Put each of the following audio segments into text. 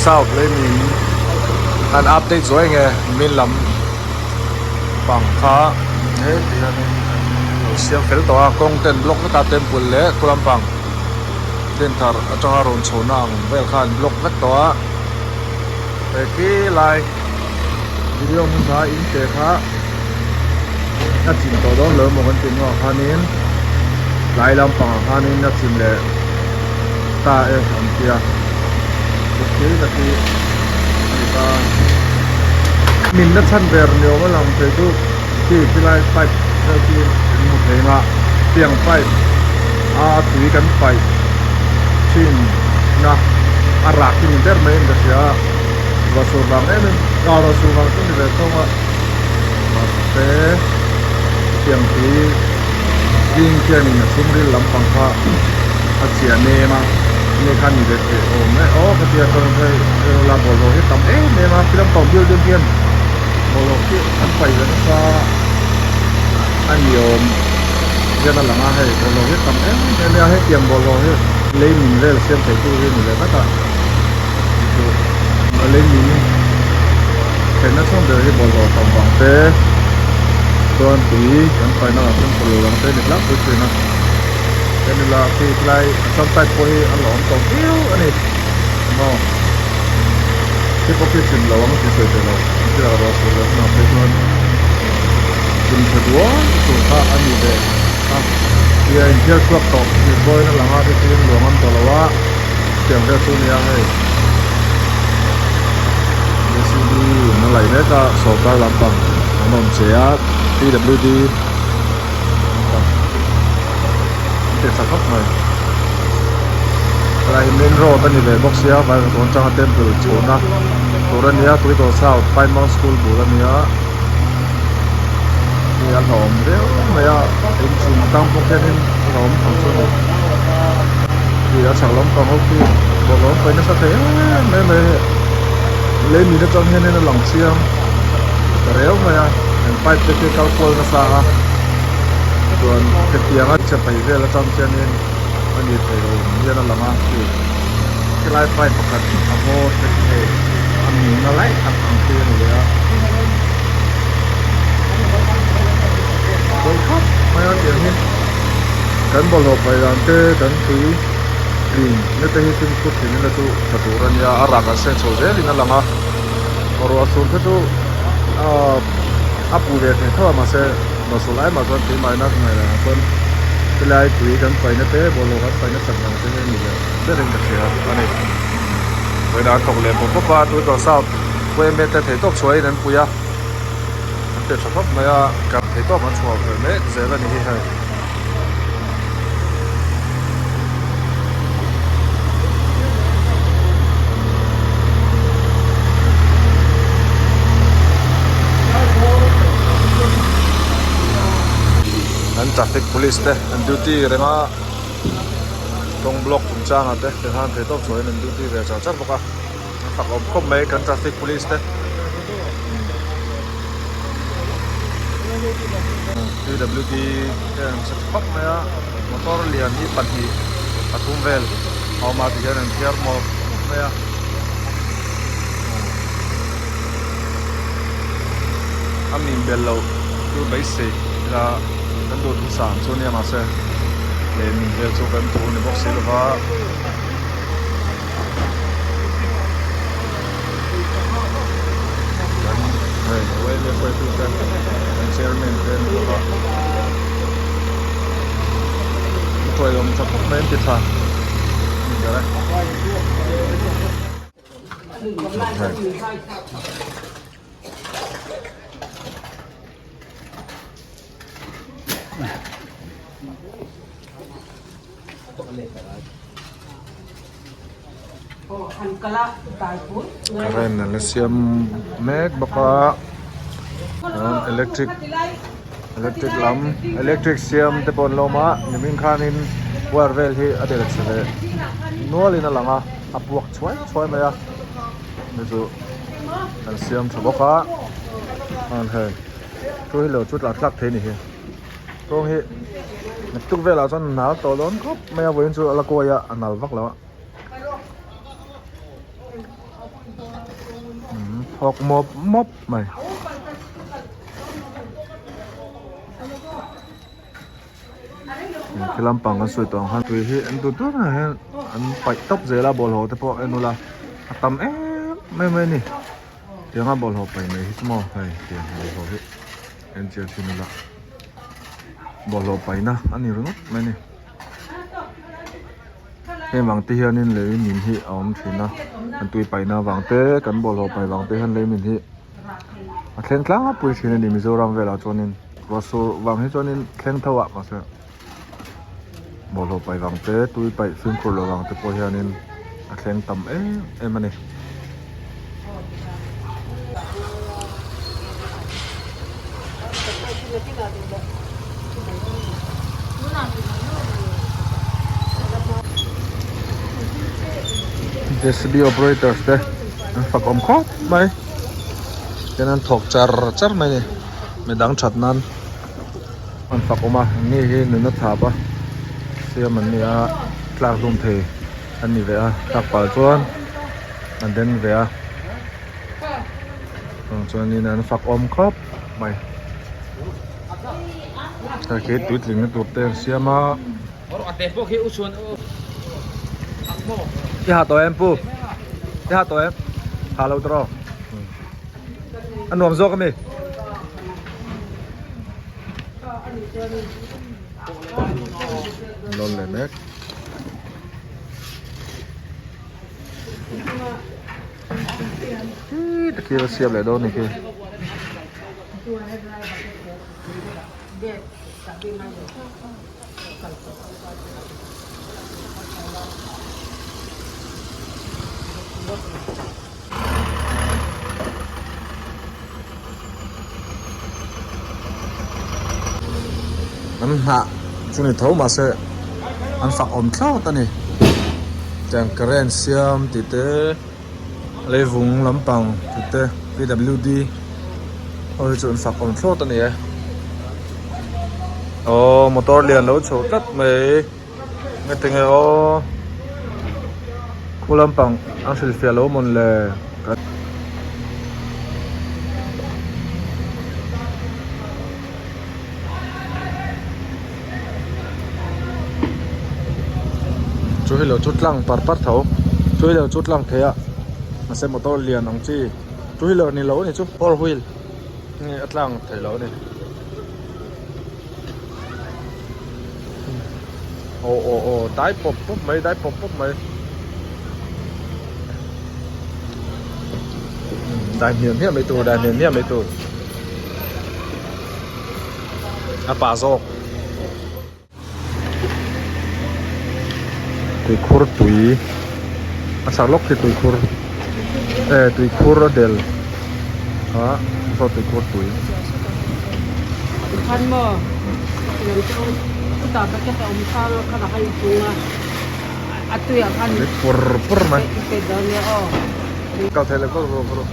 South leimin an update zuai nge min lam pang kha he ti hianin an lo siam fel tawh a kawng ten block vek a temple leh khu lampang dinthar atanga rawn chhohna ang vel kha an block vek tawh a he khi lai video hmun kha in te kha a chim tawh dawn lo emaw kan tih hnuah khanin tlai lampangah khanin a chim leh ta e an tia thil tak hi a ni ta min na chhan ber ni awm a lang thei chu khi khilai pipe vel khi kan hmu thei ang a tiang pipe a tui kan paih thin na a rak hi ni ber mai in ka hria a ruah sur vang em em ah ruah sur vang chu ni ve thawng a mahse tiang tui zing khianin a chhungril lampang kha a chiah nem a hemi khan ni ve theih awm e aw ka tia chuan hei la bawlhhlawh hi tam em em a khi lampang building hian bawlhhlawh khi an paih ve nasa a ni awm hian a lang a hei bawlhhlawh hi tam em em a hetiang bawlhhlawh hi lei min vel siam thei tu hi ni ve vek a chu lei min theihna chhung ber hi bawlhhlawh tam vang te chuan tui kan paihna ah chuan pawlh vang te a ni tlangpui thin a enila khi tlai assam type pawh hi a la awm tawh viau a ni maw khi pawh khi chim lo ang tih sawi theih loh ang chi ah ruah sur leh hunah phei chuan chim tha duai tur kha a ni ve a ti a inthiar chhuak tawh ni pawhin a lang a hei chu in luang an tawh lo a tiang vel chu a nia hei J C B in a laih mek a sawrkar lampang an rawn che a P W D an ti tha khawp mai helai hi main road a ni ve bawk sia Vaivakawn atanga temple chhuahna tur a nia Tuitawh South Pine Mount School bul a nia hei a hlauhawm viau mai a inchung atang pawh khianin a hlauhawm tho chu a ni tih a chhak lampang ho khi bawlhhlawh an paih nasa thei em em mai hei lei min atang hianin a lang chiang ta reu mai a an pipe te khi a kal kual nasa a chuan hetiang a chhe phei vel atang khianin a ni thei lo hian a lang a khi khilai pipe pakhat a hmawr te khi hei a min na lai tak ang khi a ni leh a pawi khawp mai a tiang hi kan bawlhhlawh paih dan te kan tui tlin na te hi fimkhur thin ila chu tha tur a nia a rak an seng chho zelin a lang a ruah sur kha chu ahh a puh ve thei tho a mahse ruah sur lai mah chuan keimah ina ka ngaih dan ah chuan helai tui kan paihna te bawlhhlawh kan paihna chak dang te hi a ni leh berin ka hria a ni vawiin an thawk leh bawp bawp a tuitawh south yma te theihtawp chhuahin an pui a an ti tha khawp mai a kar theihtawp an chhuah ve mek zel a ni hi hei. An traffic police te an duty reng a kawng block chung changah te tikhan theihtawp chhuahin an duty ve char char bawk a an fak awm khawp mai kan traffic police te. P W D te an chhe khawp mai a motor lian hi pahnih pathum vel a awm a tihian an thiar mawp mawp mai a a min bel loh chu beisei ila kan duh thusam chu nia mahse leh min vel chu kan thu ni bawk si lova. Kan hei yma hruaitute kan chairman te an ni bawk a an hruaiawm tha khawp mai an ti tha a ni ber e. Current an la siam mek bawk a chuan electric electric lam electric siam te pawh an la awm a nimin khanin wire vel hi a del chhe leh nualin a lang a a puak chhuai chhuai mai a ni chu an siam tha bawk a chuan hei chu hi lo chu tlan thlak thei a ni hi. Kawng hi naktuk velah chuan a nal tawh dawn khawp mai a vawiin chu a la kawi a a nal vak lo a. Thawk mawp mawp mai. Khi lampang kan sawi tawh ang khan tui hi an tut tut ah hian an paih tawp zel a bawlhhlawh te pawh en ula a tam em em mai a ni tianga bawlhhlawh paih mai hi chu maw hei tiang bawlhhlawh hi en chiang thin ula bawlhhlawh paihna a ni ringawt mai a ni. Heng vang te hianin lei min hi a awm thin a an tui paihna vang te kan bawlhhlawh paih vang te hian lei min hi a thleng tlang a pui thin a ni Mizoram velah chuanin ruah sur vang hi chuanin thleng tho ah mahse bawlhhlawh paih vang te tui paih fimkhur loh vang te pawh hianin a thleng tam em em a ni. J C B operators te an fak awm khawp mai chuan an thawk char char mai a ni midang that nan an fak awm a ni hi nuna thap a siam an ni a tlak hlum thei an ni ve a tlak pah chuan an den ve a chuanin an fak awm khawp mai hei khi tuitling na tur te an siam a i ha tawh em pu i ha tawh em ha lo tawh a nuam zawk ami lawn leh mek. Khi khi va siam leh dawn ni khi. An hnah chu ni tho mahse an fak awm thlawt a ni tiang current siam tih te leivung lampang tih te P W D ho hi chu an fak awm thlawt a ni e aw motor lian lo chho tlat mai nge aw khu lampang an hrilhfiah lo mawn le. Chu hi lo chu tlang par par tho chu hi lo chu tlang thei a mahse motor lian ang chi two wheeler ni lo a ni chu four wheel nge a tlang thei lo a ni aw aw aw dai pawp pawp mai dai pawp pawp mai dai hmiah hmiah mai tur dai hmiah hmiah mai tur. A pah zawk tuikhur tui a chhak lawk khi tuikhur e tuikhur a del a saw tuikhur tui. Pur pur mai kal thei leh vak rawh.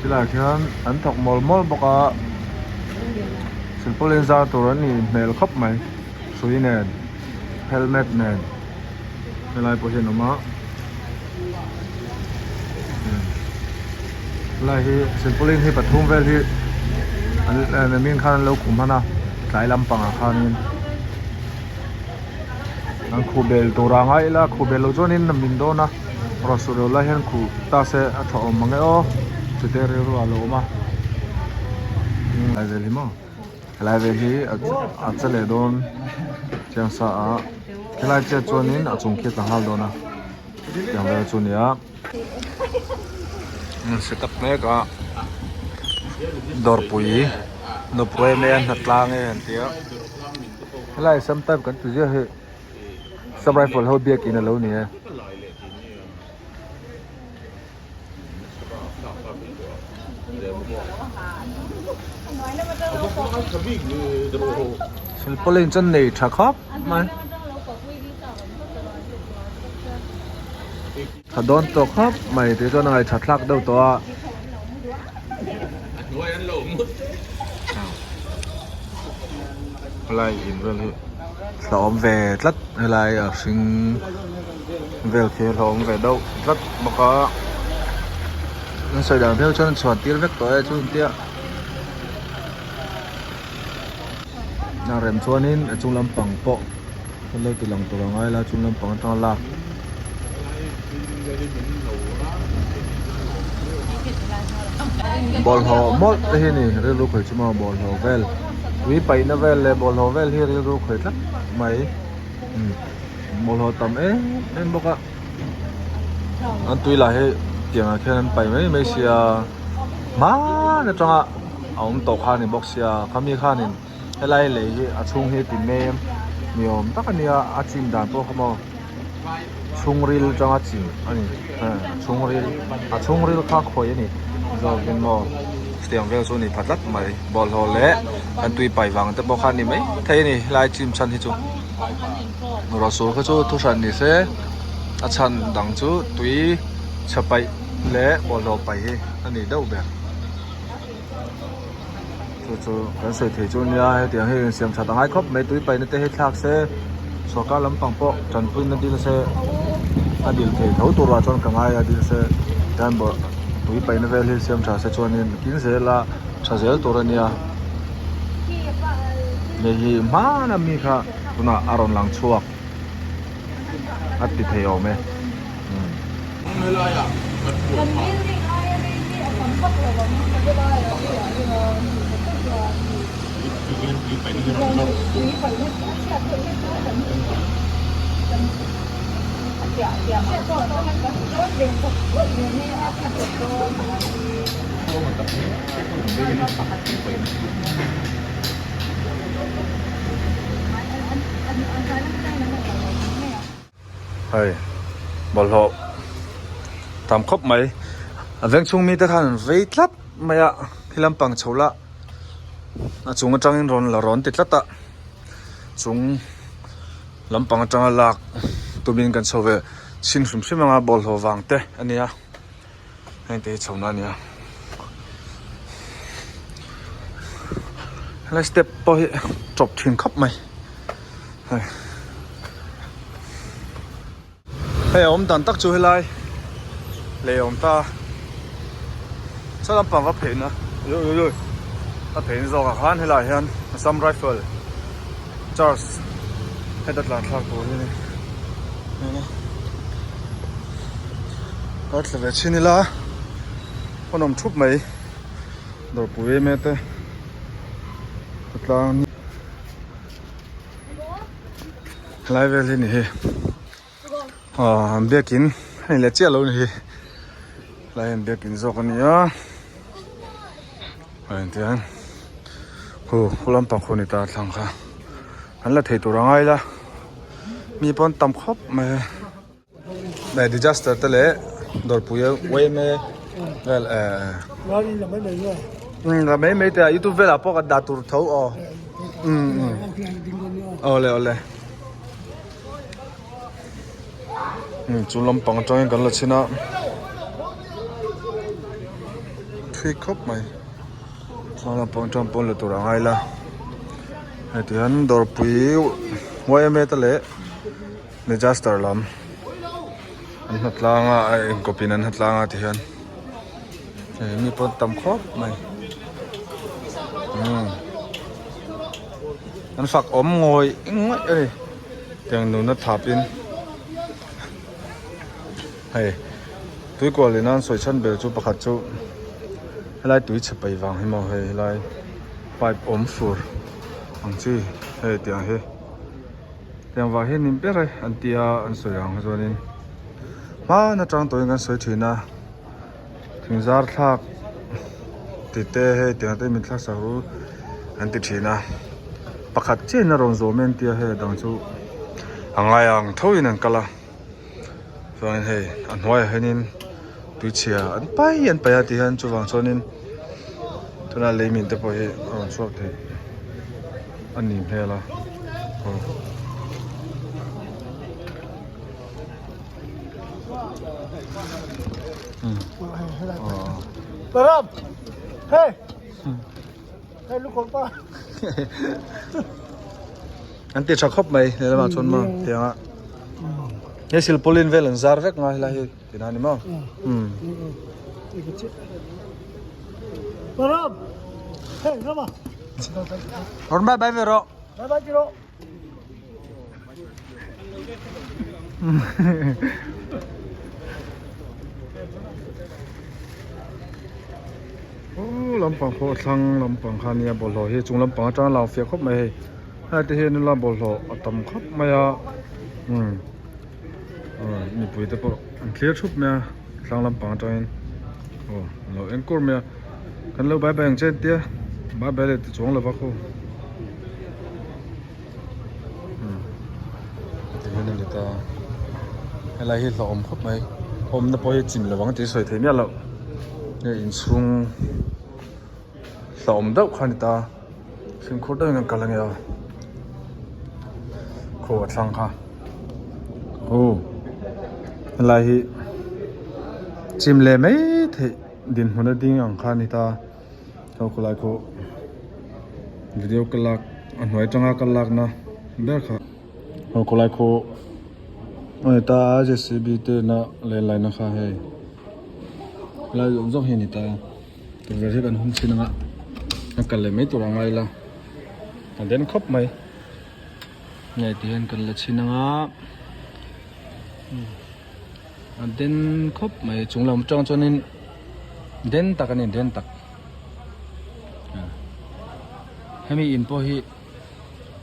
Chulaiah khian an thawk mawl mawl bawk a silpaulin zar tur an nih hmel khawp mai hrui nen helmet nen helai pawh hian a awm a helai hi silpaulin hi pathum vel hi an mihring khan an lo khum hman a tlai lampangah khanin. An khuh bel tur a ngai ila khuh bel loh chuanin a min dawn a ruah sur lo lai hian khuh ta se a tha awm mang e aw chute rilru ah a lo awm a helai vel hi maw helai vel hi a che leh dawn chiang sa a helai chiah chuanin a chung khi a tla nghal dawn a tiang vel chu a ni a. An set up mek a dawrpui dawrpui a nia hnatlang e an ti a. Helai sam type kan ti ziah hi sub rifle ho biakin a lo ni e. Silpaulin chuan nei tha khawp mai. Tha dawn tawh khawp mai tih chuan a ngaihṭha thlak deuh tawh a. Helai in vel hi hlauhawm ve tlat helai a hring vel khi a hlauhawm ve deuh tlat bawk a an sawi dan viau chuan an chhuan tir vek tawh e chu tia a rem chuanin a chung lampang pawh kan lo ti lang tur a ngai la chung lampang atanga lak. Bawlhhlawh mawlh te hi a ni rilru khawih chu maw bawlhhlawh vel tui paihna vel leh bawlhhlawh vel hi rilru khawih tlat mai bawlhhlawh tam em em bawk a an tui lah hi tiang ah khian an paih mai mai sia hman atanga a awm tawh kha a ni bawk sia khami khanin helai lei hi a chhung hi ti nem ni awm tak a nia a chim dan pawh kha maw. Chhungril atanga chim a ni chhungril a chhungril kha khawi a ni zawkin maw chutiang vel chu a ni pha tlat mai bawlhhlawh leh kan tui pai vang te pawh kha a ni mai thei a ni helai chim chhan hi chu rawsul kha chu thu hran ni se a chhan dang chu tui chhe paih leh bawlhhlawh paih hi a ni deuh ber chu chu kan sawi thei chu nia hetiang hi insiam that a ngai khawp mai tui paihna te hi thlak se sawrkar lampang pawh tanpuina dil se a dil thei tho turah chuan ka ngai a dil se tian tui paihna vel hi siam tha se chuanin kin zela tha zel tur a nia hei hi hmana mi kha tunah a rawn lang chhuak a ti thei awm e. Hei bawlhhlawh tam khawp mai a veng chhung mite khan an vei tlat mai a khi lampang chho lah a chung atangin rawn la rawn ti tlat a chung lampang atanga lak tumin kan chho ve chhin hrim hrim anga bawlhhlawh vang te a nia heng te hi chho na a nia helai step pawh hi tawp thin khawp mai. Hei hei a awm dan tak chu helai lei a awm ta saw lampang va pheihna a pheihna zawk ah khan helaiah hian Assam Rifle church heta tlan thlak tur hi a ni a tla ve chhin ila a nawm thup mai dawrpui em em te khawtlang. Helai vel hi ni hi aw an biakin a ni leh chiah lo ni hi helai hi an biakin zawk a ni a a intiang hu khu lampang khu a ni ta a thlang kha an la thei tur a ngai la mi pawn tam khawp mai a. Hei disaster te leh dawrpui a yma vel eh la mai mai te a youtube velah pawh kan dah tur tho aw umm umm awle awle umm chu lampang atangin kan la chhin a thui khawp mai chuan lampang atang pawn la tur a ngai la hei tihian dawrpui yma te leh. Disaster lam an hna tlang a a inkawp in an hna tlang a tihian hei mi pawh an tam khawp mai umm an fak awm ngawih ngawih a ni tiang nuna thap in hei tuikual in a an sawi chhan ber chu pakhat chu helai tui chhe paih vang hi maw hei helai pipe awm fur ang chi hei tiang hi. Tiang vah hian in ber e an tia an sawi ang chuanin hman atang tawhin kan sawi thin a thing zar thlak ti te hei tiang te min thlak sak ru an ti thin a pakhat chiahin a rawn zawm e an tia hei a dang chu a ngai ang tho in an kal a chuanin hei a hnuaiah hianin tuichhia an pai an paih a ti hian chuvang chuanin tunah lei min te pawh hi a rawn chhuak thei a nih hmel a aw. An ti tha khawp mai lehlamah chuan maw tianga he silpaulin vel an zar vek nga helai hi tina ni maw umm. Rawn bye bye ve rawh. Aw lampang pawh thlang lampang kha nia bawlhhlawh hi chung lampang atanga lang fiah khawp mai hei helai te hian ila bawlhhlawh a tam khawp mai a umm mipui te pawh an thlir thup mai a thlang lampang atangin aw an lo en kur mai a kan lo bye bye ang che an tia bye bye leh ti chuang lova khaw. Tihian a ni ta helai hi hlauhawm khawp mai awmna pawh hi chim lo ang tih sawi theih miah loh hei inchhung hlauhawm deuh kha a ni ta fimkhur deuhin an kal a nia khaw a thlang kha aw helai hi chim leh mai theih dinhmun a ding ang kha a ni ta. Aw khawlai pawh video ka lak a hnuai atanga ka lakna ber kha aw khawlai pawh a ni ta a J C B te na len laina kha hei helai zawng zawng hi a ni ta tukverh hi kan hung chhin anga a kal leh mai tur a ngai la a den khawp mai nge ti hian kan la chhin anga a den khawp mai chung lam atang chuanin den tak a ni den tak hemi in pawh hi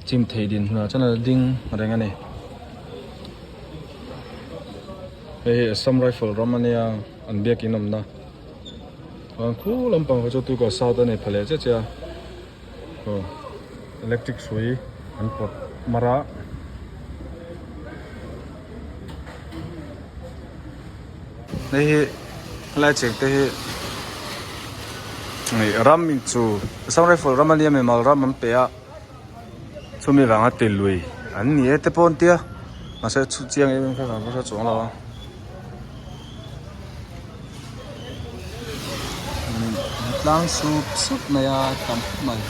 chim thei din hunah chuan a la ding reng a ni hei hi assam rifle ram a nia an biakin awmna chuan khu lampang kha chu tuikawr south a nei pha leh chiah chiah a aw electric hrui an pawt mar a. Hei hi helai cheng te hi ih ram in chu Assam Rifle ram ania mimal ram an pe a chumi vanga ti lui an ni e te pawh an tia mahse chhut chiang em em kha kan hre chuang lo a tlang sup sup mai a tam khawp mai.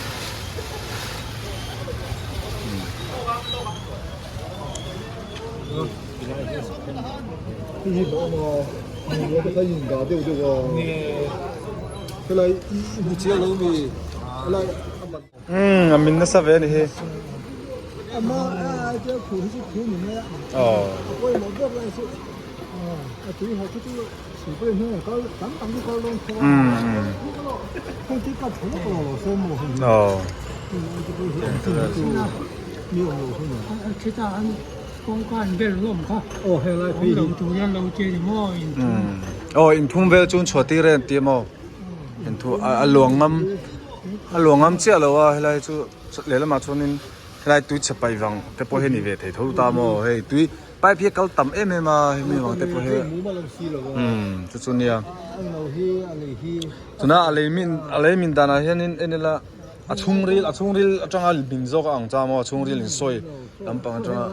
Umm a min nasa ve a ni hi. Aw. Umm aw. Aw inthum vel chu an chhuah tir e an ti maw inthu a luang ngam a luang ngam chiah lo a helai chu lehlamah chuanin helai tui chhe paih vang te pawh hi a ni ve thei tho ta maw hei tui pipe hi a kal tam em em a hemi vang te pawh hi umm chu chu nia tuna a lei min a lei min danah hianin en ila. A chhungril a chhungril atanga min zawk a ang cha maw a chhungril in sawi lampang atanga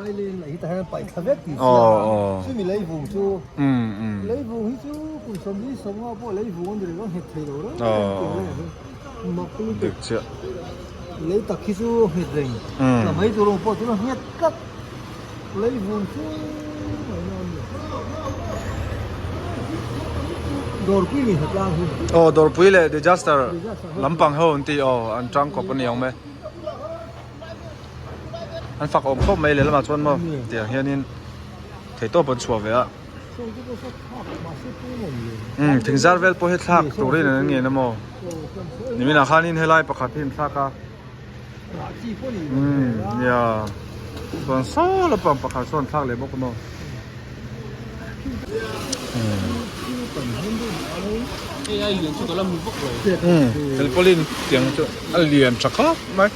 aw aw umm umm aw dik chiah umm. Aw dawrpui leh disaster lampang ho an tih aw an tang kawp a ni ang mai an fak awm khawp mai lehlamah chuan maw tiang hianin theihtawp an chhuah ve a umm thingzar vel pawh hi thlak turin an ngen a maw niminah khanin helai pakhat hi an thlak a. Umm nia chuan saw lampang pakhat sawn thlak leh bawk a maw umm silpaulin tiang chu a lian tha khawp mai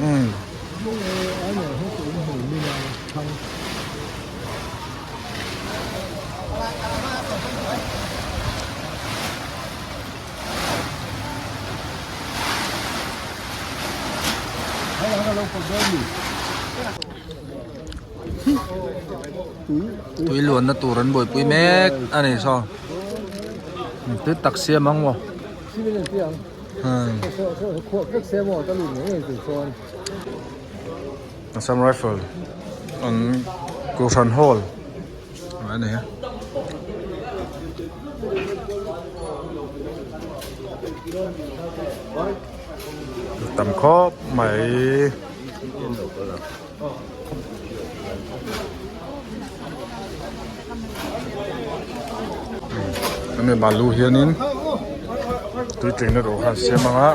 umm. Tui luanna tur an buaipui mek a ni saw. Tui tak siam ang maw. Assam Rifle an Kohhran Hall a ni a. Tam khawp mai. Hemi balu hianin tui tlingna dawh khan siam ang a.